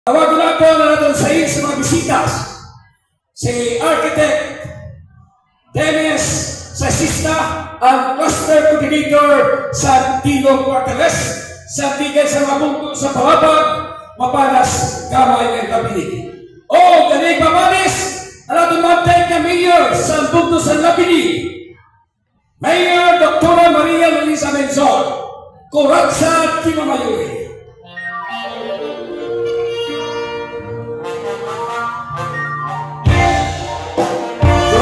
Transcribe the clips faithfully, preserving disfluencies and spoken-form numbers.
Tawagon naton an aton sais nga mga bisitas. Si Architect Dennis Sasista, an Cluster Coordinator san Tigong Party List, sa ticket sa mga bungto sa Palapag, Mapanas, Gamay, and Labinig. O, gani pamanis, an aton maabtik nga Mayor san bungto san Labinig, Mayor Doktora Maria Luisa Menzon, kuratsa, Tima Mayuri.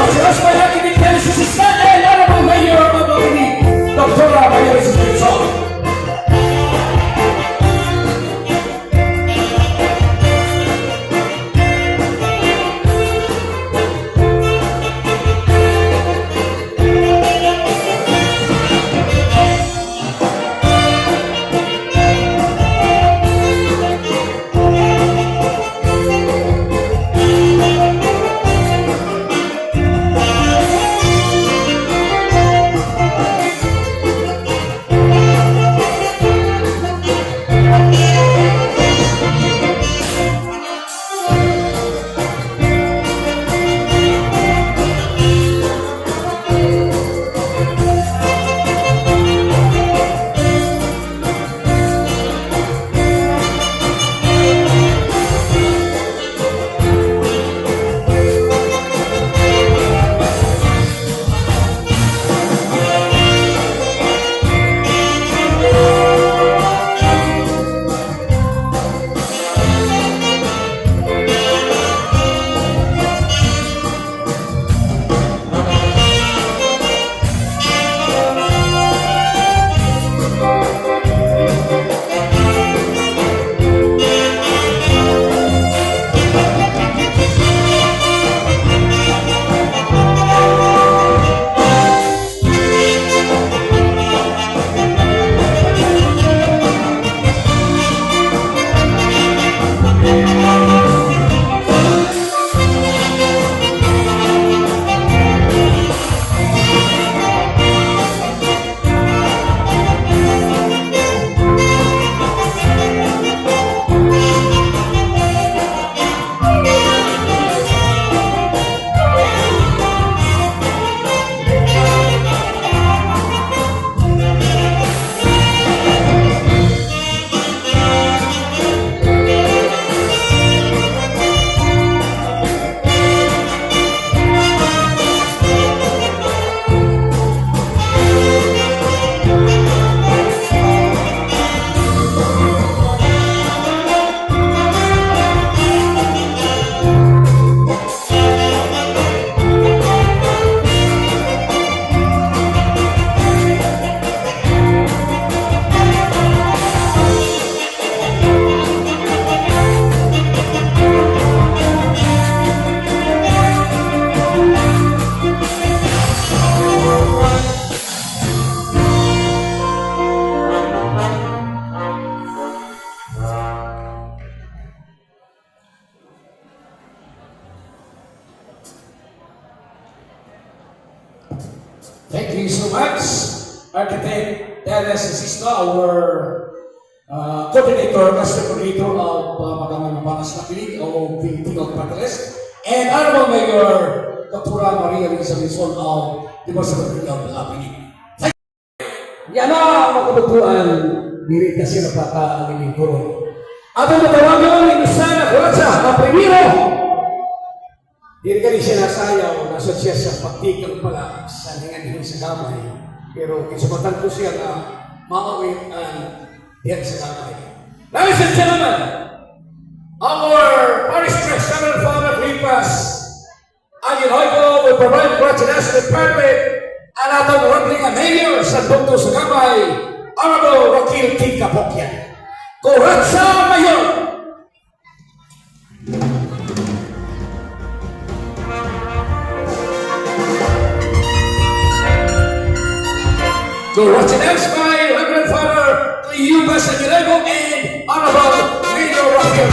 Gracias, Mayor Architect Dennis Sasista, and Honorable Mayor of Labinig, Doktora Maria Luisa Menzon. Thank you so much, Architect Dennis Sasista, our, uh, coordinator, cluster coordinator of, uh, Magamay, Mapanas, Labinig, of the Tigong Party List, and Honorable Mayor Doktora Maria Luisa Menzon of the Municipality of Labinig. Yana an mga kabugtoan, diri ta sira pa ka an inyong guro. Aton tatawagon an usa nga kuratsa, nga primero. Diri gani siya nasayaw, nasud siya sa pagtikang pala sa hinganhingan sa gamay. Pero ginsumatan ko siya nga maawit an diyan sa gamay. Ladies and gentlemen, our parish priest, Reverend Father Filipas Aguinaldo, will provide congratulations to the department, an aton honorable nga mayor sa bungto sa gamay, Honorable Raquel T. Capocian. Kuratsa, Mayor! Congratulations by Reverend Father Cleopas Aguinaldo and Honorable Mayor Rafael.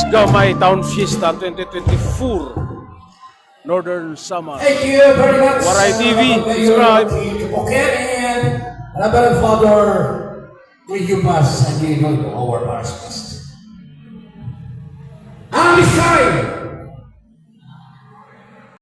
Gamay Town Fiesta twenty twenty-four, Northern Samar. Thank you very much. Waray uh, T V, Honorable Mayor subscribe. Tito Boquete and Reverend Father Riyupas and you know our parish priest. And this time,